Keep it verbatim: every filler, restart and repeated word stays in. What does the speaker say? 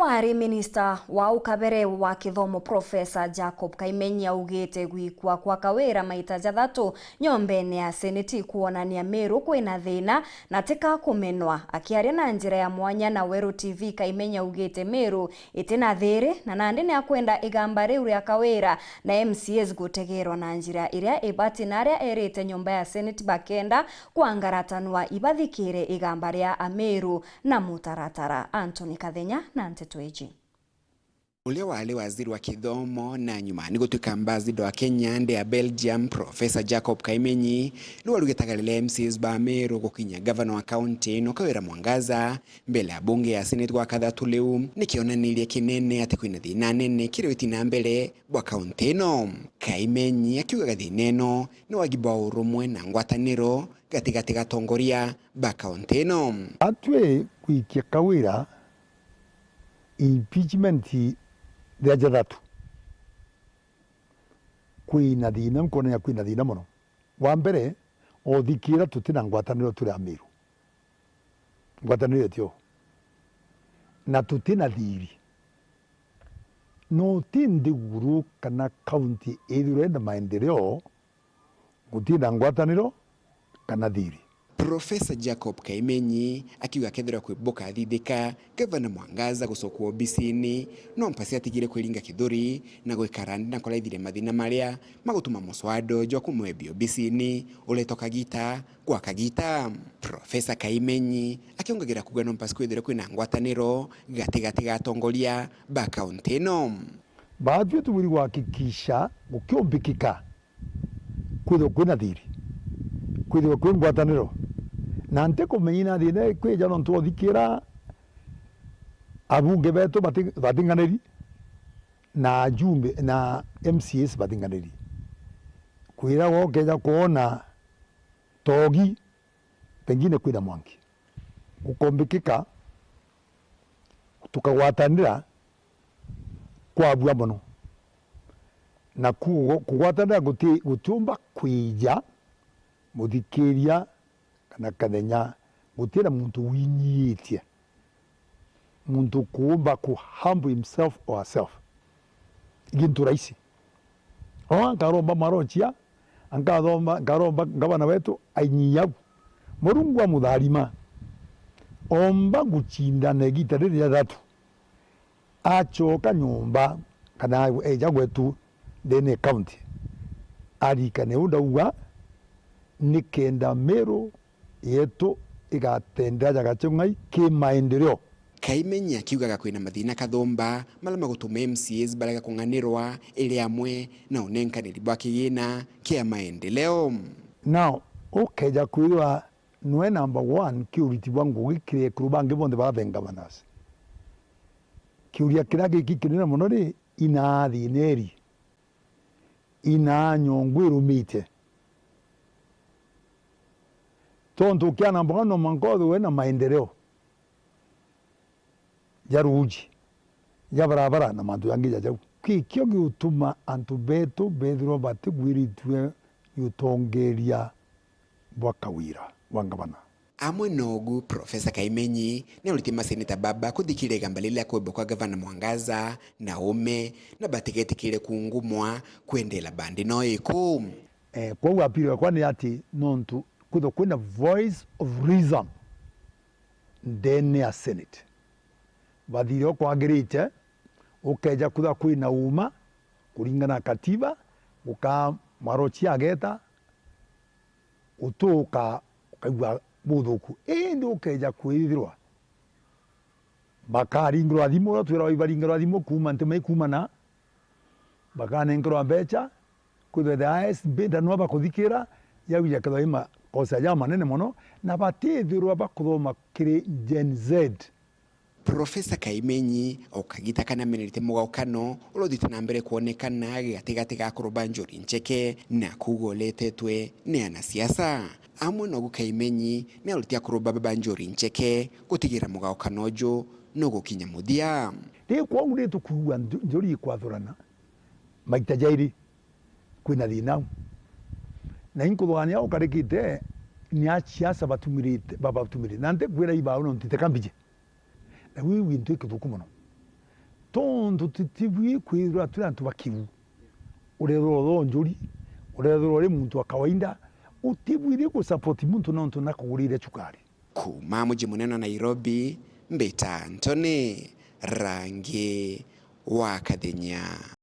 Wari minista wa ukabere wa kithomo, Profesa Jacob Kaimenyi augite gwikwa kwa Kawira maita jathatu nyombene ya Seneti kwonania Meru kwina thina na tika kumenwa. Akiaria na njira ya mwanya na Weru T V, Kaimenyi augite Meru iti na thiri, na nandi ni akwenda igamba riu ria Kawira na M C As gutegerwa na njira iria ibati, na aria erite nyomba ya Seneti bakenda kwangaratanwa ibathikire igamba ria Ameru na mutaratara. Anthony Kathenya na nteto iji. Uria wari waziri wa kithomo na nyuma ni gutuika ambassador wa Kenya nthi ya Belgium, Profesa Jacob Kaimenyi, niwe urugitaga riria M C As ba Meru gukinyia gavana wa kaunti ino Kawira Mwangaza mbele ya bunge ya Senate gwa kathatu riu, ni kionaniria kinene ati kwina thina nene kiri uti na mbere bwa kaunti ino. Kaimenyi akiugaga thina ino ni wagi bwa urumwe na ngwataniro gatigati ga atongoria ba kaunti ino. Atwi kwikia Kawira impeachment ria jathatu, kwina thina, nkwonania kwina thina mono. Wa mbere, othikira tuti na ngwataniro turi Ameru. Ngwataniro itio. Na tuti na thiri. No ti nthiguru kana kaunti ithirwe na maendeleo guti na ngwataniro kana thiri. Profesa Jacob Kaimenyi akiuga kethirwa kwi bukathithika, Gavana Mwangaza gucokua obisini, no mpasi atigire kwiringa kithuri na gwikara nthi na kuraithiria mathina maria magutuma muswada uju jwa kumwebia obisini uretwa kagita gwa kagita. Profesa Kaimenyi akiungagira kuuga no mpasi kwithirwa kwina ngwataniro gatigati ga atongoria ba kaunti ino. Baatwi tubwiri gwakikisha gukiumbikika kwithirwe kwina thiri, kwithirwe kwi ngwataniro. Na ntikumenya ina thina ikwija nontu othikira abunge betu bati-, batinganiri na ajumbe na M C As batinganiri. Kwiragwa ukeja kwona togi, pengine kwina mwanki. Gukombikika tukagwatanira kwabua mono. Na kugo-, kugwatanira guti-, gutiumba kwija muthikiria kana kathenya, gutina muntu winyiitie. Muntu kuumba ku humble himself or herself. Gintu rahisi. O nkaromba marochia, nkathomba, nkaromba ngavana wetu ainyia au. Murungu amutharima. Omba gucindana igita riri ria thatu. Acoka nyomba, kana eja gwetu ndene county, arikane u ndauga, nikenda Meru yetu igatendera jagacung'ai ki maendeleo. Kaimenyi akiugaga kwina mathina kathumba maria magutuma M C As barega kung'anirwa iri amwe na unenkaniri bwa kigina kia maendeleo. Now, ukeja kwithirwa nwe number one kiuriti bwa ngugi kiri ekuru bangi bonthe baria be governors. Kiuria kiria giki kinene mono ri, inaa thina eri? Inaa nyongo irumite? Tontu ukiana mboga no mwanka uthwe na maendeleo ja ruuji, ja barabara na mantu jangi ja jau. Kikio giutuma antu betu bethirwa batigwiritue giutongeria bwa Kawira bwa ngavana. Amwe nogu, Profesa Kaimenyi niauritie maseneta baba kuthikiria igamba riria kwebwa kwa Gavana Mwangaza na ume, na batigetikire kungumwa kwendeela bandi no iku. Eh, kwou appeal yakwa ni ati nontu kwithwa kwina voice of reason ndene ya Senate, bathire o kwagirite, ukeja kwithwa kwina uma kuringana na katiba, gukaa marochi ageta, utuka ukaigua buthuku. Indi ukeja kwithirwa bakaringirwa thimu, uria twiragwa ibaringirwa thimu kuuma ntima ikuumana, bakanenkerwa mbecha, kwithirwa the highest bidder nwa bakuthikira, yau jakethirwa i makosa jamanene mono, na batithirwa bakuthoma kiri Gen Z. Profesa Kaimenyi o kagita kana amenerete mugaukano uria uthiite na mbere kwonekana gatigati ga akuru ba Njuri Ncheke na kuuga uretetwe ni anasiasa. Amwe nogu Kaimenyi ni auritie akuru baba ba Njuri Ncheke gutigira mugaukano uju nugukinya muthia. Ri kwou ri tukuigua nju-, Njuri ikwathurana maita jairi, kwina thina au. Na inkuthugania ukarikite ni asiasa batumirite, babatumirite. Na ntikwira ibao nontu iteka mbiji. Na wiu gintu ikithuku mono. Tontu tutibui kwithirwa turi antu ba kiu. Urethirwa uthonjuri, urethirwa uri muntu wa kawaida, utibwiri gusupport muntu nontu nakugurire cukari. Kuuma muji munene wa Nairobi, mbita Anthony Rangi wa Kathenya.